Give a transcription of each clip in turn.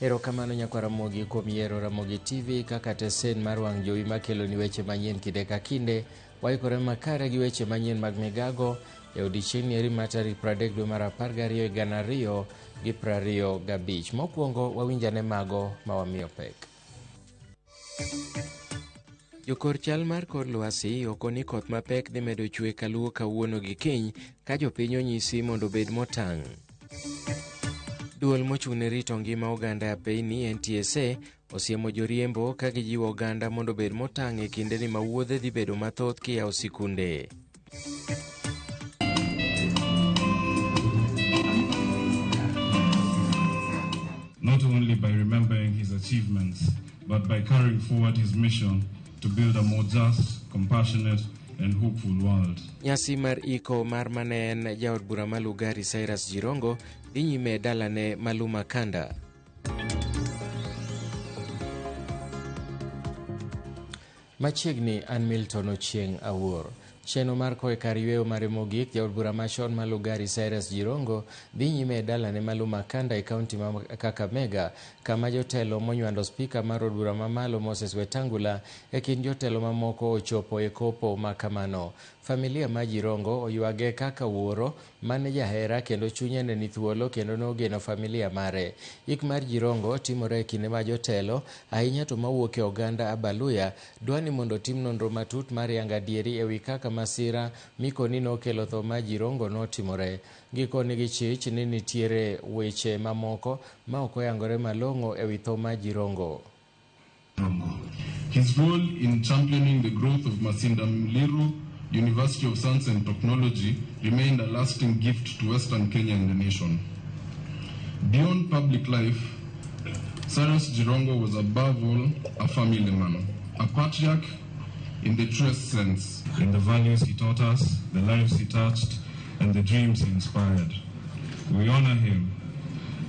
Erokamano nyakwar Ramogi kuom yiero Ramogi TV kaka tesen mar wang' jowi makeloni weche manyien kinde ka kinde. Waikore makare gi weche manyien mag migago e odiechieng'ni eri mar tarik 30 dwe mar 12 2025. Mokwongo wawinj ane mago ma wamiyo pek. Jokor chal mar kor lwasi oko ni koth mapek dhi medo chwe kaluwo kawuono gi kiny ka jopiny onyisi mondo obed motang'. Duol mochung' ne rito ngima oganda e apeyni NTSA osiemo joriembo ka gijiwo oganda mondo obed motang' e kindeni ma wuodhe dhi bedo mathoth kiyawo sikunde. Not only by remembering his achievements, but by carrying forward his mission to build a more just, compassionate, and hopeful world. Nyasi mar iko mar mane en jaod bura ma Lugari Cyrus Jirongo dhi nyime e dalane ma Lumakanda. Machiegni an Milton Ochieng' Awuor. Chenro mar kowe kar yweyo mare mogik, jaod bura machon ma Lugari Cyrus Jirongo dhi nyime e dalane ma Lumakanda e kaunti ma Kakamega, kama jotelo monywando spika mar od bura mamalo Moses Wetangula e kind jotelo mamoko ochopo e kopo ma kamano. Familia ma Jirongo oywage kaka wuoro mane jahera kendo chunye ne ni thuolo kendo nogeno familia mare. Ik mar Jirongo timore e kinde ma jotelo, ahinya to mawuok e oganda Abaluya, dwa ni mondo otim nonro matut mar yango adieri ewi kaka masira mikoni nokelo tho mar Jirongo notimore. Gikoni gichich ni nitiere weche mamoko ma ok oyangore malong'o ewi tho mar Jirongo. His role in championing the growth of Masinda Muliru University of Science and Technology remained a lasting gift to Western Kenya and the nation. Beyond public life, Cyrus Jirongo was above all a family man, a patriarch in the truest sense. In the values he taught us, the lives he touched, and the dreams he inspired. We honor him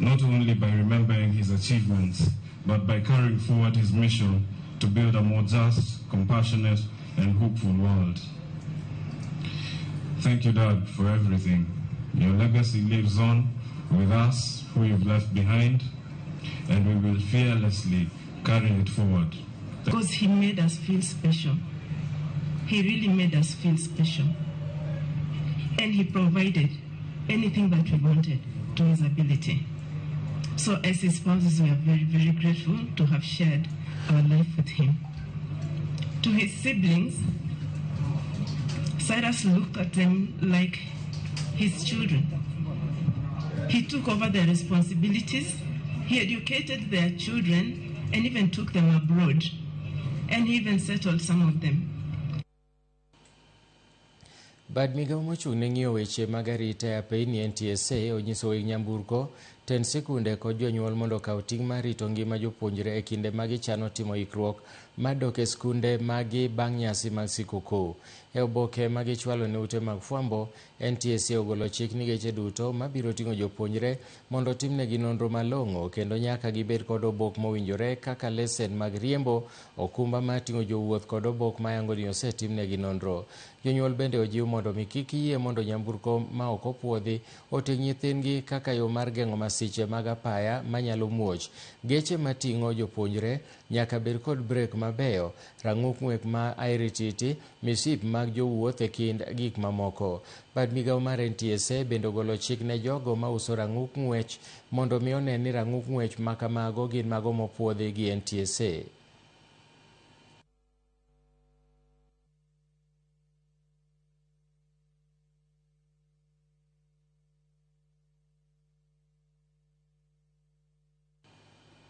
not only by remembering his achievements, but by carrying forward his mission to build a more just, compassionate, and hopeful world. Thank you, Dad, for everything. Your legacy lives on with us, who you've left behind, and we will fearlessly carry it forward. Because he made us feel special. He really made us feel special. And he provided anything that we wanted to his ability. So as his spouses, we are very, very grateful to have shared our life with him. To his siblings, Cyrus looked at them like his children. He took over their responsibilities. He educated their children and even took them abroad. And he even settled some of them. Bad migawo mochung' ne ng'iyo weche mag arita e apeyni NTSA onyiso weg nyamburko, tend sikunde kod jonyuol mondo okaw ting' mar rito ngima jopuonjre e kinde ma gichano timo ikruok mar dok e skunde magi bang' nyasi mag sikukuu. E oboke ma gichwalo ne ute mag fwambo, NTSA ogolo chik ni geche duto mabiro ting'o jopuonjre mondo otimnegi nonro malong'o kendo nyaka gibed kod obok mowinjore kaka lesen mag riembo, okumba mar ting'o jowuoth kod obok mayango ni osetimnegi nonro. Jonyuol bende ojiw mondo mi kik yie mondo nyamburko ma ok opuodhi oting' nyithindgi kaka yo mar geng'o masiche mag apaya manyalo muoch. Geche mating'o jopuonjre nyaka bed kod brek mabeyo, rang'uk ng'wech ma airititi, misip mag jowuoth e kind gik mamoko. Bad migawo mar NTSA bende ogolo chik ne jogo mauso rang'uk ng'wech mondo mi one ni rang'uk ng'wech ma kamago gin mago mopuodhi gi NTSA.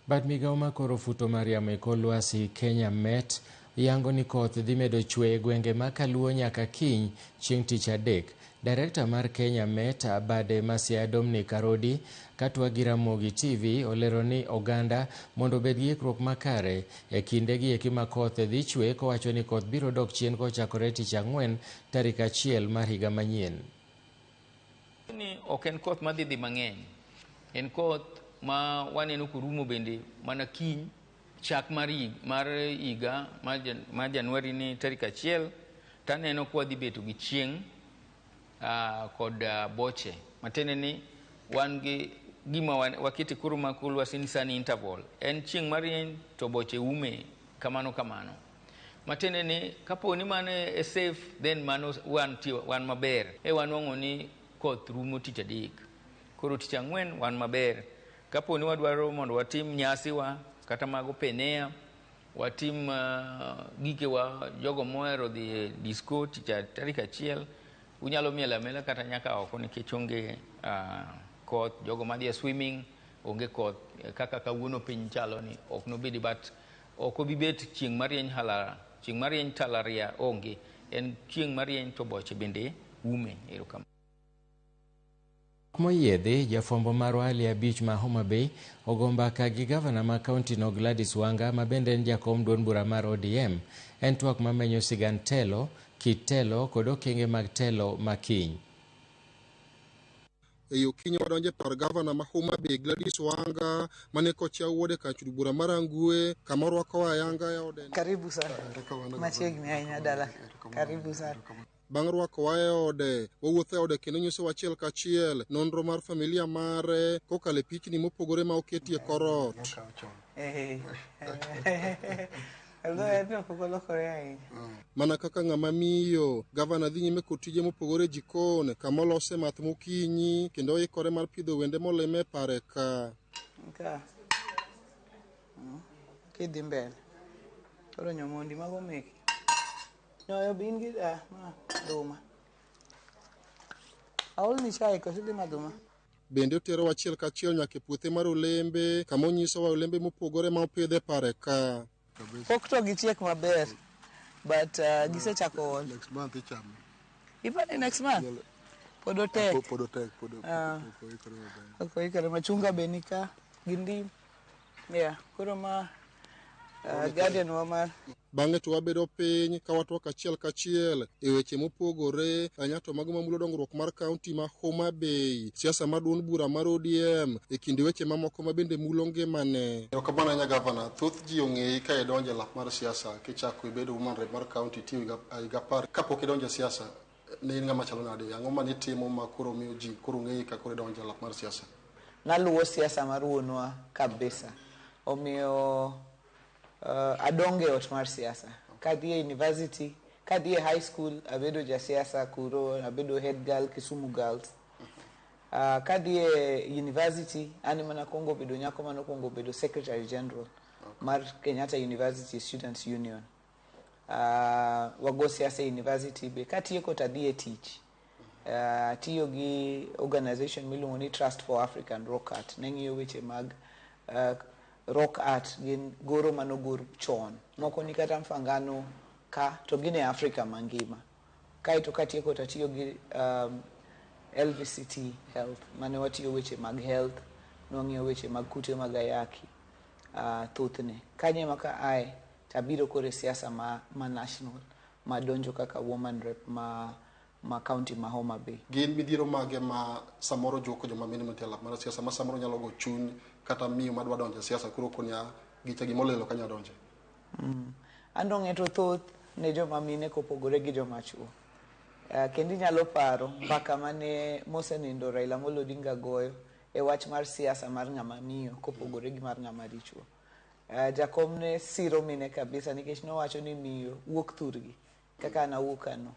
Bad migawo ma koro futo mar yamo e kor lwasi Kenya Met yango ni koth dhi medo chwe e gwenge ma Kaluo nyaka kiny chieng' tich adek. Direkta mar Kenya Met bade ma Siaya Dominic Arodi katwak gi Ramogi TV olero ni oganda mondo obed gi ikruok makare e kinde gi eki ma koth dhi chwe kowacho ni koth biro dok chien kochakore tich ang'wen tarik 1 mar higa manyien. Ni ok en koth madhi dhi mang'eny. En koth ma waneno korumo bende mana kiny chak mar higa mar Januari ni tarik 1 taneno kwa dhi beto gi chieng' kod boche. Matiende ni wan gi gima wakete koro ma kor lwasi ni sani interval. En chieng' marieny to boche ume kamano kamano. Matiende ni kapo ni mano e safe then mano wan, wan maber. E wanwang'o ni koth rumo tich adek. Koro tich ang'wen wan maber. Kapo ni wadwaro mondo watim nyasiwa kata mag open air, watim gikewa jogo mohero dhi e disco tich tarik achiel, unyalo mielo amiela kata nyaka oko nikech onge koth. Jogo madhi e swimming onge koth kaka kawuono piny chalo ni ok nobedi but ok obi bet chieng' marieny halara chieng' marieny talaria onge en chieng' marieny to boche bende ume. Erokamano. Moyiedhi, jafwambo marwa Ali Abich ma Homa Bay ogo mbaka gi gavana ma kaunti no Gladys Wanga ma bende en jakom duond bura mar ODM. En twak mamenyo sigand telo, kit telo kod okenge mag telo ma kiny. E okinyi wadonjo e par gavana ma Homa Bay Gladys Wanga mane kocha wuode kar chud bura mar Rangwe kama orwakowa ayanga e ode. Karibu sana. Machiegni ahinya dala. Karibu sana. Bang' rwakowa e ode, wawuotho e ode kendo nyisowa achiel kachiel nonro mar familia mare kokalo e pichni mopogore ma oketi e kor ot. Mana kaka ng'ama miyo, gavana dhi nyime kod tije mopogore e jikon kama olose math mokinyi kendo oikore mar pidho wende molime e pare ka. Kidhi mbele. Koro nyomondi mago meki. Nyoyo bin gi ma dhuma. Aolni chai koso idhi madho ma? Bende oterowa achiel kachiel nyaka e puothe mar olembe kama onyisowa olembe mopogore ma opidh e pare ka. Pok to gichiek maber, but gisechako ol. Next month ichamo. Ipani next month? Pod otek. Pod otek, pod oikore maber. Ok oikore. Machunga be nika gi ndim. Yeah, koro ma garden wa mar. Bang'e to wabedo piny ka watwak achiel kachiel e weche mopogore ahinya to mago mamulo dongruok mar kaunti ma Homa Bay, siasa mar duond bura mar ODM e kind weche mamoko ma bende mulo ngimane. Erokamano ahinya gavana, thoth ji ong'eyi ka idonjo e lap mar siasa kichako ibedo woman rep mar kaunti itiyo higa 10 kapok idonjo e siasa ne in ng'ama chalo nade? Ang'o mane itimo ma koro miyo ji koro ng'eyi ka koro idonjo e lap mar siasa? Naluwo siasa mar wuonwa kabisa. Omiyo adongo e ot mar siasa. Kadhi e university, kadhi e high school, abedo jasiasa kuro, abedo head girl Kisumu Girls. Kadhi e university, an ema nakwongo bedo nyako manokwongo bedo secretary general mar Kenyatta University Students Union. Wago siasa e university be. Katieko to adhi e tich. Atiyo gi organization miluongo ni Trust for African Rock Art. Ne ng'iyo weche mag rock art gin goro manogor chon. Moko ni kata Mfangano ka to gin e Afrika mangima. Kaeto katieko to atiyo gi LVCT Health mane watiyo weche mag health, nwang'iyo weche mag kute mag ayaki thothne. Kanyo ema ka ae tabiro koro e siasa ma national madonjo kaka woman rep ma county ma Homa Bay. Gin midhiero mage ma samoro juoko joma mine mantie e lap mar siasa ma samoro nyalo go chuny kata miyo madwa donjo e siasa koro konya gicha gimolelo kanya donje? An ong'eto thoth ne joma mine kopogore gi joma chuo. Kendo inyalo paro mbaka mane mosenindo Raila Amolo Odinga goyo e wach mar siasa mar ng'ama miyo kopogore gi mar ng'ama dichuo. Jakom ne siro mine kabisa nikech nowacho ni miyo wuok thurgi kaka an awuok ano.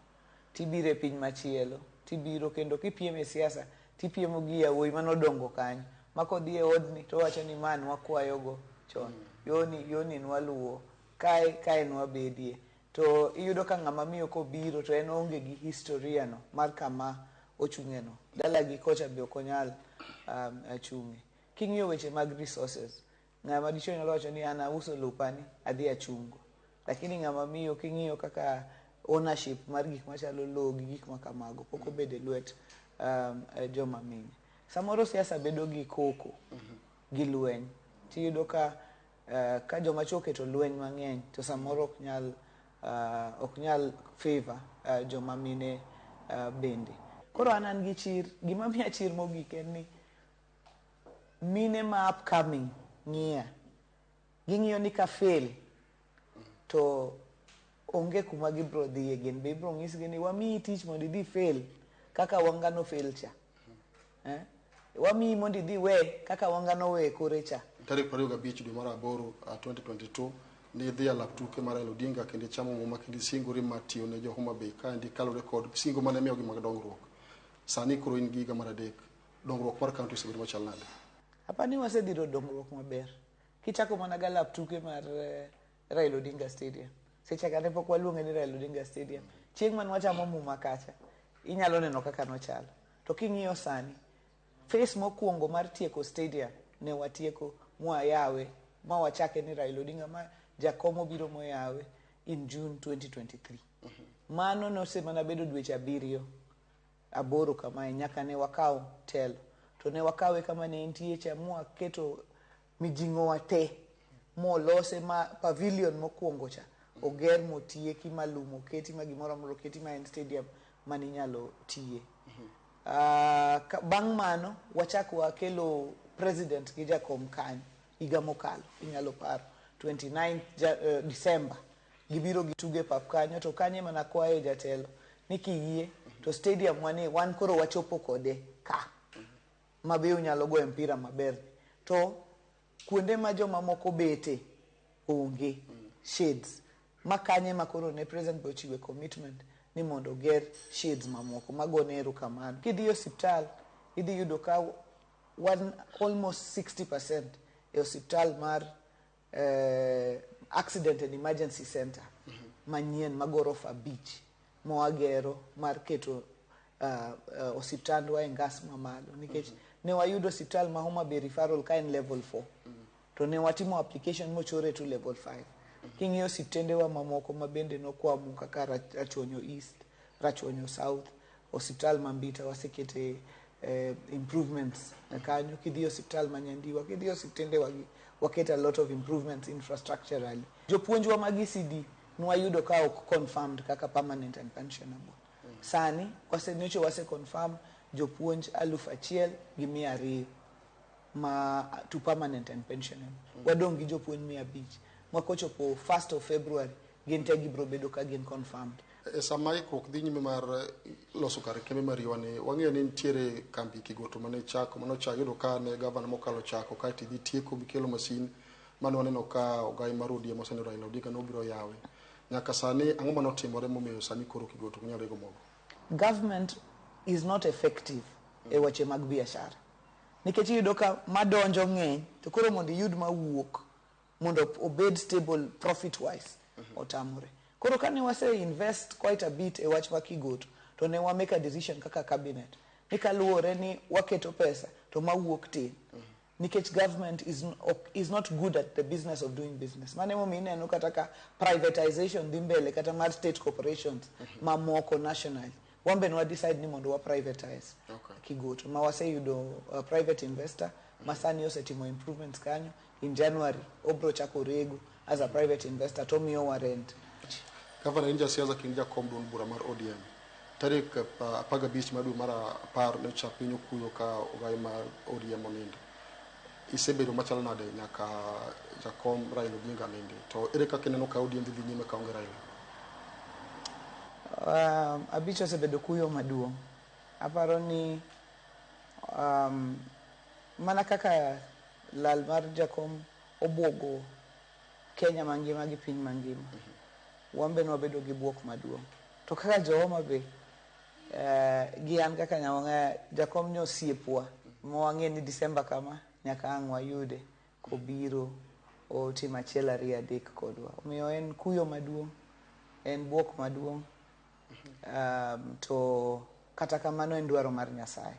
Tibiro e piny machielo, tibiro kendo kipiem e siasa, tipiemo gi yawuoyi manodongo kanyo. Ma kodhi e odni to owacho ni ma nwakwayogo chon, yoni yoni nwaluwo, kae kae nwabedie. To iyudo ka ng'ama miyo kobiro to en oonge gi historia no mar kama ochung'e no. Dalagi kocha be ok onyal chung'e. King'iyo weche mag resources, ng'ama dichuo nyalo wacho ni an auso lopani, adhi achungo. Lakini ng'ama miyo king'iyo kaka ownership mar gik machalo lowo gi gik makamago pok obedo e lwet joma mine. Samoro siasa bedo gi koko gi lweny. Tiyudo ka ka joma chuo oketo lweny mang'eny to samoro ok nyal favor joma mine bende. Koro an gi chir, gima miya chir mogik en ni mine ma upcoming ng'iya. Ging'iyo ni ka fail to onge kuma gibro dhiye gin be ibro nyisgi ni wamiyi tich mondo idhi fail kaka Wanga no fail cha. Wamiyi mondo idhi we kaka Wanga nowe kore cha. Tarik 25 dwe mar aboro 2022 ne idhi e lap tuke mar Raila Odinga kendo ichamo muma kendo isingori mar tiyo ne jo Homa Bay kaendi kaluwore kod singo mane imiyogi mag dongruok. Sani koro in gi higa mar adek. Dongruok mar kaunti osebedo machal nade? Apani wasedhiro dongruok maber. Kichako mana ga lap tuke mar Raila Odinga Stadium. Seche ka ne pok waluonge ni Raila Odinga Stadium. Chieng' mane wachamo muma kacha, inyalo neno kaka nochalo. To king'iyo sani, phase mokwongo mar tieko stadium ne watieko mwayawe ma wachake ni Raila Odinga ma jakom obiro moyawe in June 2023. Mano nosemana bedo dweche 7 8 kamae nyaka ne wakaw telo. To ne wakawe kama ne entie cha mwaketo mijing'o wa te molose ma pavilion mokwongo cha oger motieki ma lum oketi ma gimoro amora oketi ma en stadium maninyalo tiye. Bang' mano wachak wakelo president gi jakom kanyo higa mokalo inyalo paro 29 December gibiro gituge pap kanyo to kanyo ema nakwaye jatelo ni kiyie to stadium wani wan koro wachopo kode ka ma be unyalo goyo mpira maber to kuonde ma joma moko bete onge shades ma kanye ma koro ne president be ochiwe commitment ni mondo oger shades mamoko magone erokamano. Kidhi e osiptal idhi yudo ka wan almost 60% e osiptal mar accident and emergency center manyien ma gorofa 5 mawagero mar keto osiptandwa e ngas mamalo nikech ne wayudo osiptal ma Homa Bay referral ka en level 4 to ne watimo application mochore to level 5. King'iyo osiptendewa mamoko ma bende nokwamo kaka Rachuonyo East, Rachuonyo South, osiptal ma Mbita wasekete improvements kanyo. Kidhi osiptal ma Nyandiwa, kidhi osiptendewa gi waketo a lot of improvements infrastructurally. Jopuonjwa mag ECD nwayudo ka ok confirmed kaka permanent and pensionable. Sani nyocha wase confirm jopuonj 1,200 ma to permanent and pensionable. Wadong' gi jopuonj 500 makochopo 1st of February gin te gibiro bedo ka gin confirmed. E sama ikruok dhi nyime mar loso kar kembe mar ni wang'eyo ni nitiere kambi Kigoto mane chako mane ochako yudo ka ne gavana mokalo chako kaeto idhi tieko mikelo masin mane waneno ka ogai mar ODM oseneno Raila Odinga nobiro yawe. Nyaka sani ang'o mane otimore momiyo sani koro Kigoto ok nyal rego mogo? Government is not effective e weche mag biashara nikech iyudo ka madonjo ng'eny to koro mondo iyud mawuok mondo obed stable profit wise otamore. Koro kane wase invest quite a bit e wach mar Kigoto to ne wa make a decision kaka cabinet ni kaluwore ni waketo pesa to mawuok tin nikech government is not good at the business of doing business. Mano emomiyo ineno kata ka privatization dhi mbele kata mar state corporations mamoko nationally. Wan be ne decide ni mondo wa privatize Kigoto ma waseyudo private investor ma sani osetimo improvements kanyo. In January obro chako rego as a private investor to miyowa rent. Gavana in jasiasa kendo jakom duond bura mar ODM. Tarik 15 mar dwe mar 10 nyocha piny okuyo ka ogai mar ODM onindo. Isebedo machalo nade nyaka jakom Raila Odinga nindi? To ere kaka ineno ka ODM dhi nyime kaonge Raila? Abich osebedo kuyo maduong'. Aparo ni mana kaka lal mar jakom obuogo Kenya mangima gi piny mangima, wan be nwabedo gi buok maduong'. To kaka jo Homa Bay gi an kaka Nyawang'aya, jakom ni osiepwa ma wang'e ni December kama nyaka ang' wayude kobiro otim 1 2 3 kodwa. Omiyo en kuyo maduong', en buok maduong', to kata kamano en dwaro mar Nyasaye.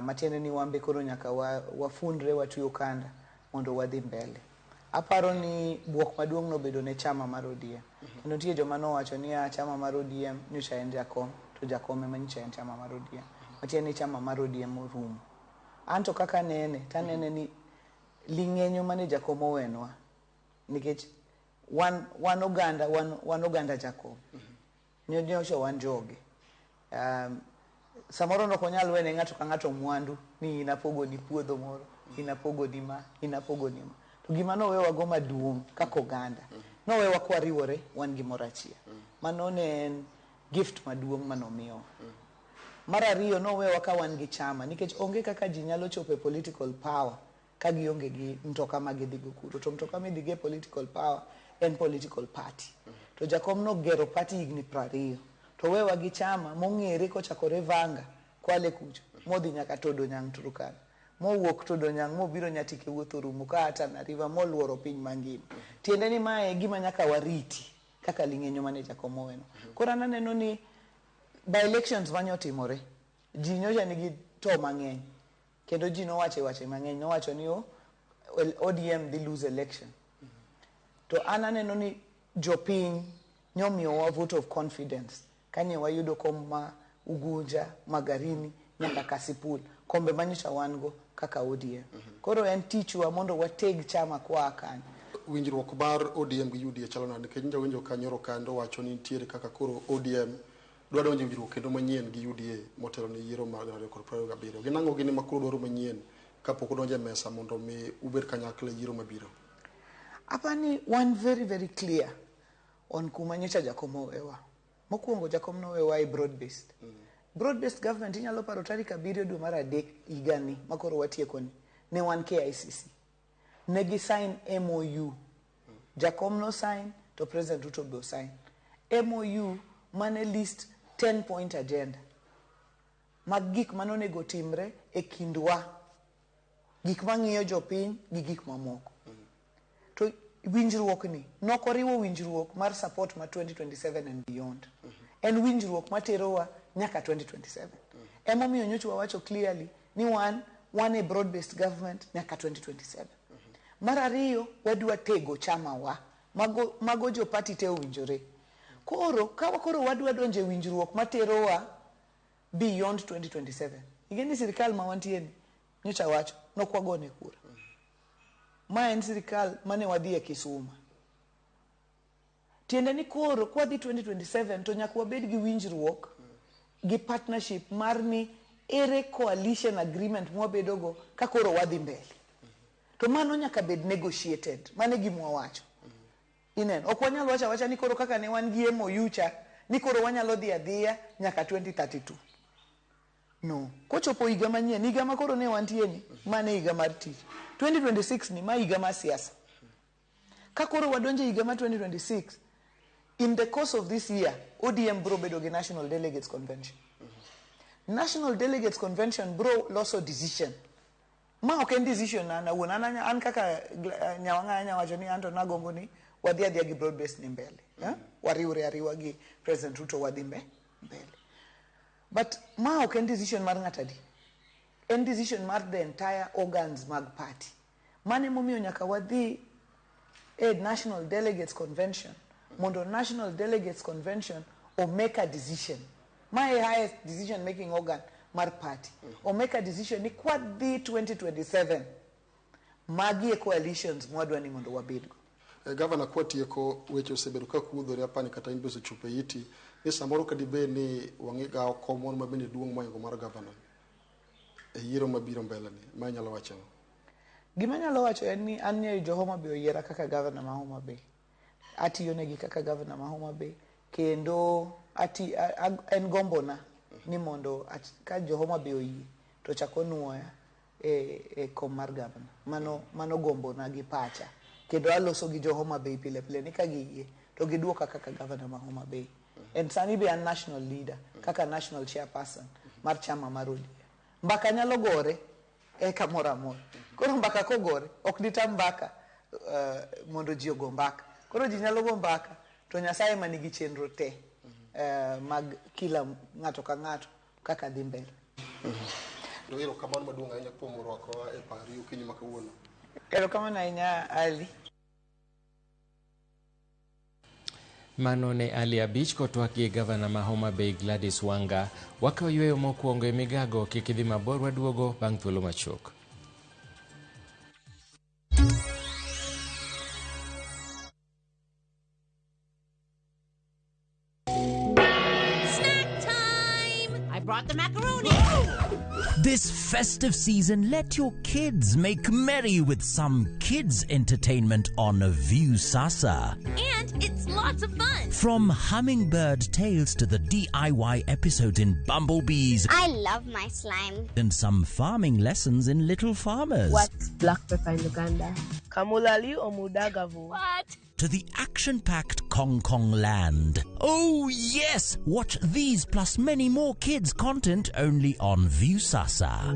Matiende ni wan be koro nyaka wafundre watwe okanda mondo wadhi mbele. Aparo ni buok maduong' nobedo ne chama mar ODM. Kendo nitie joma nowacho ni chama mar ODM nyocha en jakom, to jakom ema nyocha en chama mar ODM. Matiende ni chama mar ODM orumo. Anto kaka anene, tanene ni ling'enyo mane jakom owenwa nikech wan oganda, wan oganda jakom. Nyocha wan joge. Samoro nok onyal wene ng'ato ka ng'ato mwandu ni in apogoni puodho moro, in apogoni ma, in apogoni ma. To gima nowewago maduong' kaka oganda, nowewa kwariwore wan gimoro achiel. Mano ne en gift maduong' manomiyowa. Mar ariyo nowewa ka wan gi chama nikech onge kaka ji nyalo chopo e political power ka gionge gi mtoka ma gidhigo kuro. To mtoka midhigo e political power en political party. To jakom nogero party higni 20. To wewa gi chama mong'ere kochakore Vanga, Kwale kucho, modhi nyaka Todonyang' Turkana. Mowuok Todonyang' mobiro Nyatike wuoth orumo ka Tana River moluoro piny mangima. Tiende ni mae e gima nyaka wariti kaka ling'enyo mane jakom oweno. Koro an aneno ni by elections mane otimore, ji nyocha nigi to mang'eny. Kendo ji nowacho wache mang'eny. Nowacho ni ODM dhi lose election. To an aneno ni jopiny nyomiyowa vote of confidence. Kanye wayudo kom ma Ugunja, Magarini, nyaka Kasipul. Kombe manyocha wan go kaka ODM. Koro en tichwa mondo wateg chama kwa kanyo. Winjruok mar ODM gi UDA chalo nade? Nikech nyocha winjo ka nyoro kando wacho ni nitiere kaka koro ODM dwa donjo e winjruok kendo manyien gi UDA motelo ne yiero mar 2027. Gin ang'o gini ma koro dwaro manyien kapok udonjo e mesa mondo mi ubed kanyakla e yiero mabiro? Apani wan very very clear on kuma nyocha jakom owewa. Mokwongo jakom nowewa e broad based. Broad based government inyalo paro tarik 7 dwe mar 3 higani makoro watieko ni ne wan KICC. Ne gi sign MOU. Jakom no sign to President Ruto be sign. MOU mane list 10 point agenda mag gik manonego timre e kindwa, gik mang'iyo jopiny gi gik mamoko. To winjruok ni nokoriwo winjruok mar support ma 2027 and beyond. En winjruok materowa nyaka 2027. Emomiyo nyocha wawacho clearly ni wan e broad based government nyaka 2027. Mar ariyo wadwa tego chama wa. Mago jo party te owinjore. Koro ka koro wadwa donjo e winjruok materowa beyond 2027. Ing'e ni sirikal ma wantie ni nyocha wacho nok wagone kura. Ma en sirikal mane wadhi e Kisuma. Tiende ni koro kwadhi 2027 to nyaka wabed gi winjruok gi partnership mar ni ere coalition agreement mwabedogo ka koro wadhi mbele. To mano nyaka bed negotiated. Mano e gima wawacho. Ineno, ok wanyal wacho awacha ni koro kaka ne wan gi MOU cha, ni koro wanyalo dhi adhiya nyaka 2032. No. Kochopo higa manyien, higa ma koro ne wantie ni, mano e higa mar tich. 2026 ni ma higa mar siasa. Ka koro wadonjo e higa mar 2026, in the course of this year, ODM bro bedo gi National Delegates Convention. National Delegates Convention bro loso decision. Ma ok en decision na an awuon, an kaka Nyawang'aya nyawacho ni anto nagombo ni wadhi adhiya gi broad base ni mbele. Wariwre ariwa gi President Ruto wadhi mbele. But ma ok en decision mar ng'ato adi. En decision mar the entire organs mag party. Mano emomiyo nyaka wadhi e National Delegates Convention mondo National Delegates Convention o make a decision. Ma e highest decision making organ mar party. O make a decision ni kwadhi 2027 magi e coalitions mwadwa ni mondo wabedgo. Gavana, kwatieko weche osebedo ka kudhore apani kata in be osechopo e iti ni samoro ka dibed ni wang'igawo kom moro ma bende duong' mohingo mar gavana e yiero mabiro mbele ni ma inyalo wacho ang'o? Gima anyalo wacho en ni an ng'eyo jo Homa Bay oyiera kaka gavana ma Homa Bay. Atiyo negi kaka gavana ma Homa Bay kendo en gombona ni mondo ka jo Homa Bay oyie to chak onuoya e kom mar gavana. Mano gombona gi pacha. Kendo aloso gi jo Homa Bay pile pile ni ka giyie to giduoka kaka gavana ma Homa Bay. En sani be an national leader kaka national chairperson mar chama mar ODM. Mbaka nyalo gore e kamoro amora. Koro mbaka kogore ok ditam mbaka mondo ji ogo mbaka. Koro ji nyalo go mbaka to Nyasaye ma nigi chenro te mag kila ng'ato ka ng'ato kaka dhi mbele. To erokamano maduong' ahinya kuom rwakowa e pari okinyi ma kawuono. Erokamano ahinya Ali. Mano ne Ali Abich kotwak gi gavana ma Homa Bay Gladys Wanga. Wakawo yweyo mokwongo e migago, kik idhi mabor, waduogo bang' thuolo machuok. Snack time! I brought the macaroni. This festive season, let your kids make merry with some kids entertainment on Viusasa. And it's lots of fun. From Hummingbird Tales to the DIY episodes in Bumblebees. I love my slime. And some farming lessons in Little Farmers. What's black pepper in Uganda? Kamulali or Mudagavu. What? To the action-packed Kong Kong Land. Oh yes! Watch these plus many more kids content only on Viusasa.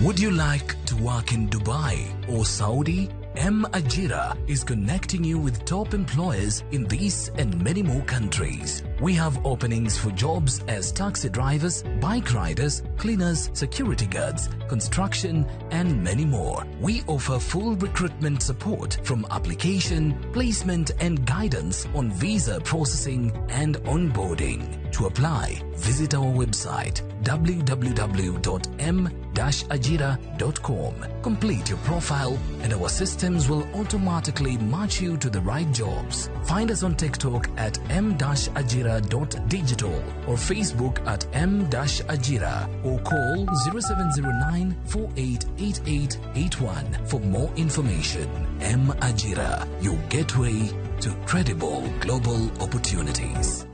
Would you like to work in Dubai or Saudi? M Ajira is connecting you with top employers in these and many more countries. We have openings for jobs as taxi drivers, bike riders, cleaners, security guards, construction, and many more. We offer full recruitment support from application, placement, and guidance on visa processing and onboarding. To apply, visit our website www.m-ajira.com. Complete your profile and our systems will automatically match you to the right jobs. Find us on TikTok at m-ajira.digital or Facebook at m-ajira or call 0709 488881 for more information. M Ajira, your gateway to credible global opportunities.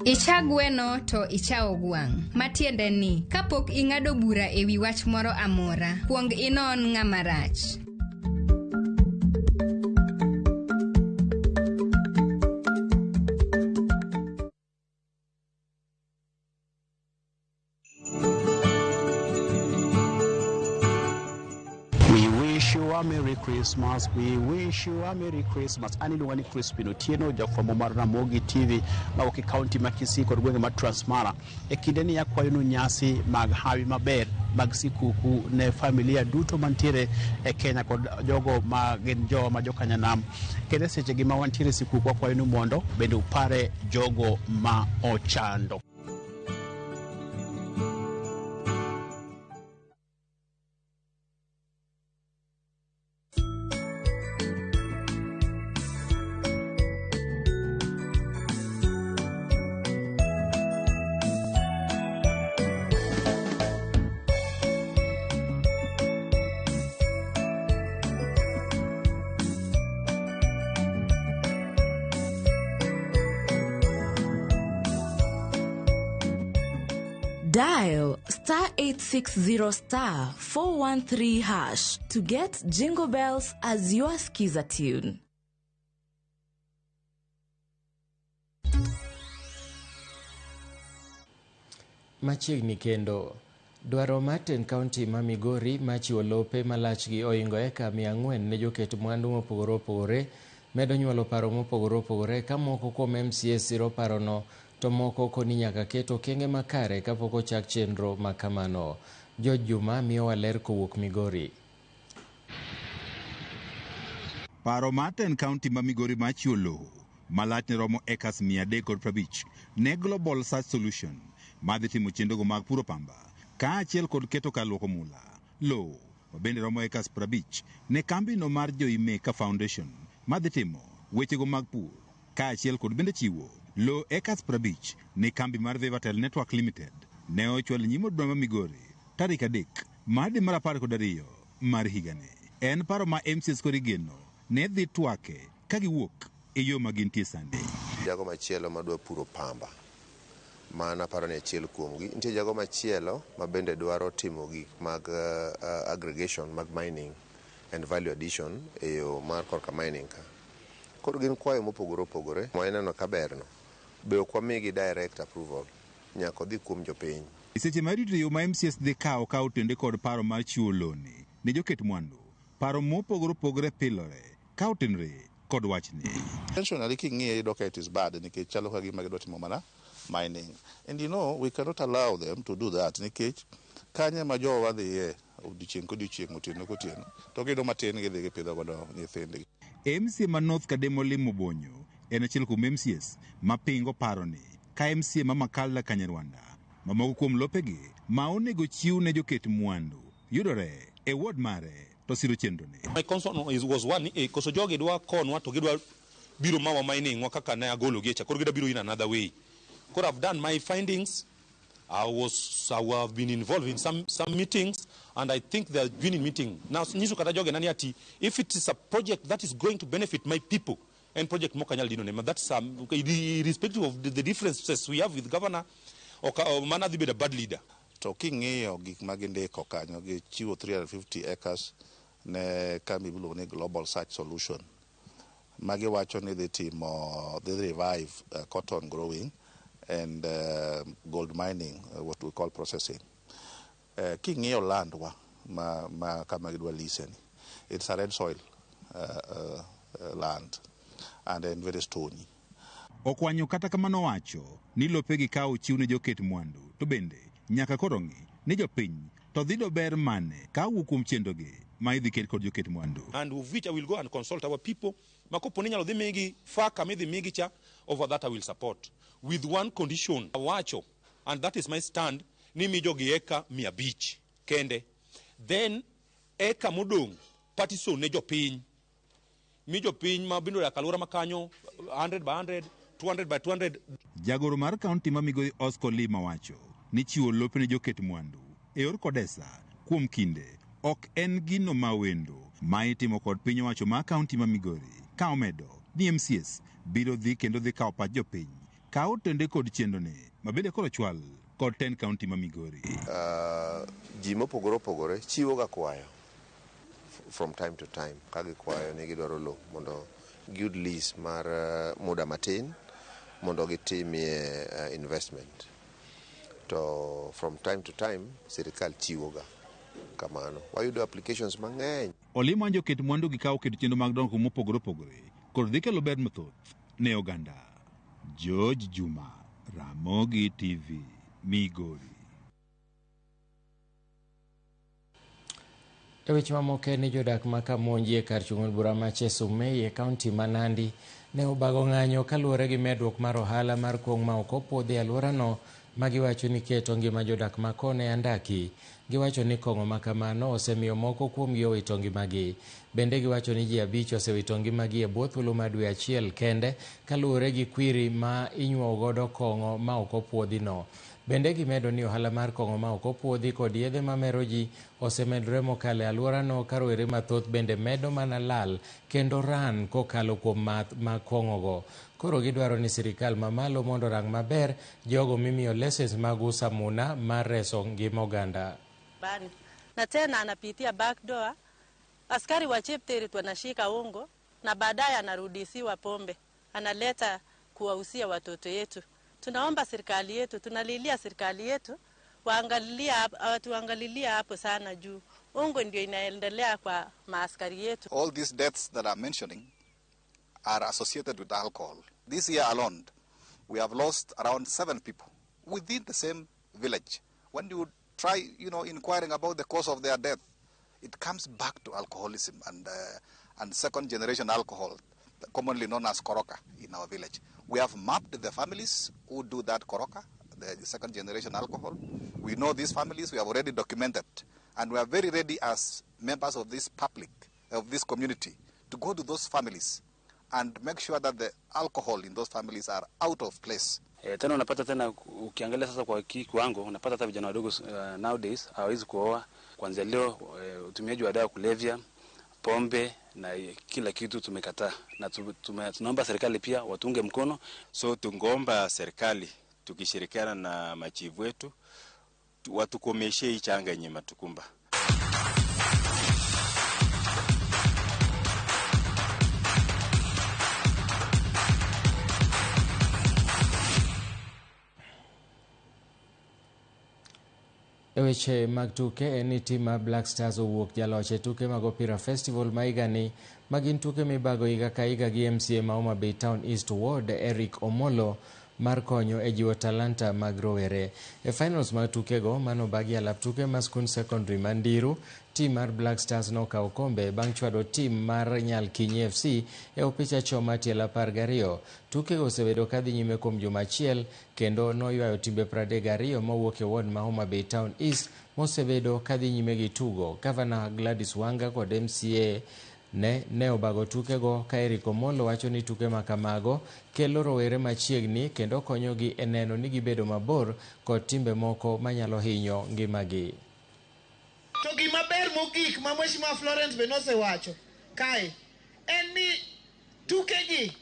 Icha gweno to ichawo gwang'. Matiende ni, kapok ing'ado bura e wi wach moro amora, kuong inon ng'ama rach. We wish you a Merry Christmas. We wish you a Merry Christmas. An iluonga ni Crispin Otieno, jafwambo mar Ramogi TV mawuok e kaunti ma Kisii kod gwenge mar Transmara. E kinde ni akwayonu nyasi mag hawi maber mag sikuku ne familia duto mantiere e Kenya kod jogo ma gin jowa ma jokanyanam. Kendo e sechegi ma wantiere e sikuku akwayonu mondo bende upare jogo ma ochando. Dial star 860 star 413 hash to get Jingle Bells as your skiza tune. Machiegni kendo, dwaro mar tend kaunti ma Migori machiwo lope malachgi ohingo eka 400 ne joket mwandu mopogore opogore medo nyuolo paro mopogore opogore ka moko kuom MCA siro parono to moko koni nyaka ket okenge makare kapok ochak chenro ma kamano. George Juma miyowa ler kowuok Migori. Paro mar tend kaunti ma Migori mar chiwo lowo malachne romo acres 350 ne Global Search Solution madhi timo chenrogo mag puro pamba kaachiel kod keto kar luoko mula. Lowo mabende romo acres 50 ne kambino mar Joimeka Foundation madhi timo wechego mag pur kaachiel kod bende chiwo lowo acres 50 ne kambi mar Vivatel Network Limited ne ochwal nyim od bura ma Migori tarik 3 mar dwe mar 12 mar higani. En paro ma MCAs kod igeno ne dhi twake ka giwuok e yo ma gintie sani. Jago machielo madwa puro pamba, mano aparo ni achiel kuomgi. Nitie jago machielo ma bende dwaro timo gik mag aggregation mag mining and value addition e yo mar korka mining ka. Koro gin kwayo mopogore opogore ma ineno ka berno be ok wamigi direct approval, nyaka odhi kuom jopiny. Seche ma irito yo ma MCAs dhi kawo ka otende kod paro mar chiwo loni ne joket mwandu, paro mopogore opogore pilore ka otenore kod wachni. Intentionally king'iye iyudo ka it is bad nikech chalo ka gima gidwa timo mana mining. And you know, we cannot allow them to do that nikech kanye ma jowa dhiye odiochieng' kodiochieng' otieno kotieno to giyudo matin gidhi gipidho godo nyithindgi. MCA ma North Kademo Limo Bonyo en achiel kuom MCAs mapingo paroni ka MCA ma Makalla Kanyarwanda Mamoko kuom lopegi ma onego chiw ne joket mwandu yudore e ward mare to siro chenroni. My concern was one, koso jogi dwa konwa to gidwa biro mawa mining wa kaka ne agolo gi cha koro gidwa biro in another way. Koro I've done my findings. I have been involved in some meetings, and I think they are winning meeting. Now, nyiso kata joge nani ati, if it is a project that is going to benefit my people, and project mokanyal dino nema, that's irrespective of the differences we have with governor, or mana dhi bedo a bad leader. To king'iyo gik ma gindiko kanyo, gichiwo 350 acres ne kambi miluongo ni Global Search Solution. Magiwacho ni dhi timo, dhi revive cotton growing and gold mining, what we call processing. King'iyo landwa ma kama gidwa lease ni, it's a red soil land and then very stony. Okwanyo kata kamano wacho ni lopegi ka ochiw ne joket mwandu to bende nyaka koro ng'i ni jopiny to dhi do ber mane ka owuok kuom chenrogi ma idhi ket kod joket mwandu. And of which I will go and consult our people. Makopo ni nyalo dhi migi faka midhi migi cha, over that I will support. With one condition, awacho, and that is my stand, ni mi jogi eka 500 kende. Then eka modong' partiso ne jopiny. Mi jopiny ma biro dak alwora makanyo 100 by 100, 200 by 200. Jagoro mar kaunti ma Migori Oscar Lima wacho ni chiwo lope ne joket mwandu e yor kodesa kuom kinde ok en gino ma wendo ma itimo kod piny owacho ma kaunti ma Migori ka omedo ni MCS biro dhi kendo dhi kawo pach jopiny ka otende kod chenroni ma bende koro chwal kod tend kaunti ma Migori. Ji mopogore opogore chiwo ga kwayo from time to time ka gikwayo ni gidwaro lowo mondo giyud lease mar muda matin mondo gitimie investment. To from time to time sirikal chiwo ga kamano. Wayudo applications mang'eny. Olimo joket mwandu gi ka oketo chenro mag dongruok mopogore opogore kod dhi kelo ber mathoth ne oganda. George Juma, Ramogi TV, Migori. E weche mamoko en ni jodak ma Kamonji e kar chung' od bura ma Chesumei e kaunti ma Nandi ne obago ng'anyo kaluwore gi medruok mar ohala mar kong' ma ok opuodhi e alworano ma giwacho ni keto ngima jodak ma kono e andaki. Giwacho ni kong'o ma kamano osemiyo moko kuomgi owito ngimagi. Bende giwacho ni ji 5 osewito ngimagi e bwo thuolo mar dwe achiel kende kaluwore gi kwiri ma inyuowo godo kong'o ma ok opuodhino. Bende gimedo ni ohala mar kong'o ma ok opuodhi kod yedhe mamero ji osemedore mokalo e alworano ka rowere mathoth bende medo mana lal kendo ran kokalo kuom math mag kong'ogo. Koro gidwaro ni sirikal mamalo mondo orang maber jogo mimiyo lesens mag uso amuna mar reso ngima oganda. Na tena anapitia back door, askari wa Chepterit wanashika ungo na baadaye anarudishiwa pombe, analeta kuwahusia watoto yetu. Tunaomba serikali yetu, tunalilia serikali yetu watuangalilia hapo sana juu ungo ndio inaendelea kwa maaskari yetu. All these deaths that I'm mentioning are associated with alcohol. This year alone, we have lost around 7 people within the same village. When you try, inquiring about the cause of their death, it comes back to alcoholism and second generation alcohol, commonly known as koroka in our village. We have mapped the families who do that koroka, the second generation alcohol. We know these families, we have already documented, and we are very ready as members of this public, of this community, to go to those families and make sure that the alcohol in those families are out of place. Tena unapata tena ukiangalia sasa kwa kiwango unapata hata vijana wadogo nowadays hawawezi kuoa. Kuanzia leo utumiaji wa dawa kulevya, pombe na kila kitu tumekataa, na tunaomba serikali pia watunge mkono. So tungomba serikali tukishirikiana na machifu wetu watukomeshe hii changa yenye matukumba. E weche mag tuke en ni tim mar Black Stars owuok jaloch e tuke mag Opira Festival ma higani, ma gin tuke mibago higa ka higa gi MCA ma Homa Bay Town East Ward Eric Omolo. mar konyo e jiwo talanta mag rowere. E finals mag tukego manobagi alap tuke ma skund secondary ma Ndiru, tim mar Black Stars nokawo okombe bang' chwado tim mar Nyalkinyi FC e opich achoma tielo 12. Tukego osebedo kadhi nyime kuom juma achiel kendo noywayo timbe 32 mowuok e ward ma Homa Bay Town East mosebedo kadhi nyime gi tugo. Gavana Gladys Wanga kod MCA ne obago tukego ka Eric Omollo wacho ni tuke ma kamago kelo rowere machiegni kendo konyogi e neno ni gibedo mabor kod timbe moko manyalo hinyo ngimagi. To gima ber mogik ma Mheshimiwa Florence be nosewacho kae en ni tukegi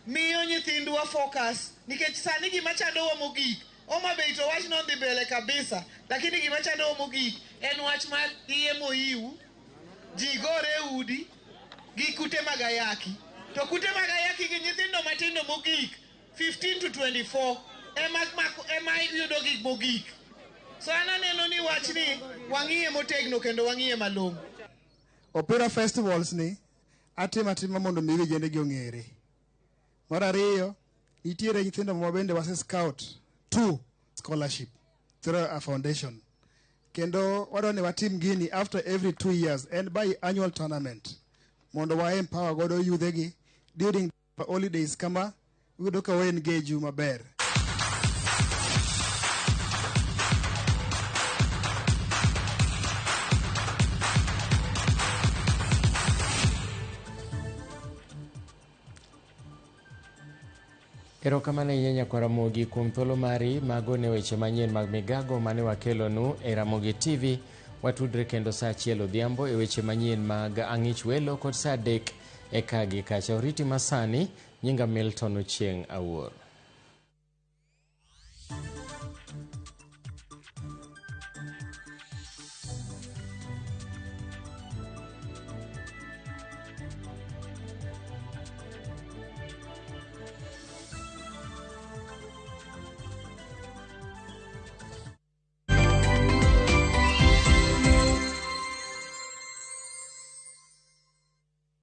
miyo nyithindwa focus nikech sani gima chandowa mogik Homa Bay to wach nodhi mbele kabisa, lakini gima chandowa mogik en wach mar iye moyiw, ji gore e udi gi kute mag ayaki. To kute mag ayaki gi nyithindo matindo mogik 15 to 24 ema yudo gik mogik. So an aneno ni wachni wang'iye motegno kendo wang'iye malong'o. Opira festivals ni atimo atima mondo mi vijende gi ong'ere. Mar ariyo, nitiere nyithindo ma bende wase scout 2 scholarship through a foundation. Kendo wadwa ni watim gini after every 2 years and by annual tournament mondo wa empower godo yudhe gi during holidays kama wiyudo ka wa engage maber. Erokamano ahinya nyakwar Ramogi kuom thuolo mari. Mago ne weche manyien mag migago mane wakelonu e Ramogi TV. Watudre kendo saa 1 odhiambo e weche manyien mag Ang'ich Welo kod saa 3 e ka gi kacha. Oriti masani, nyinga Milton Ochieng' Awuor.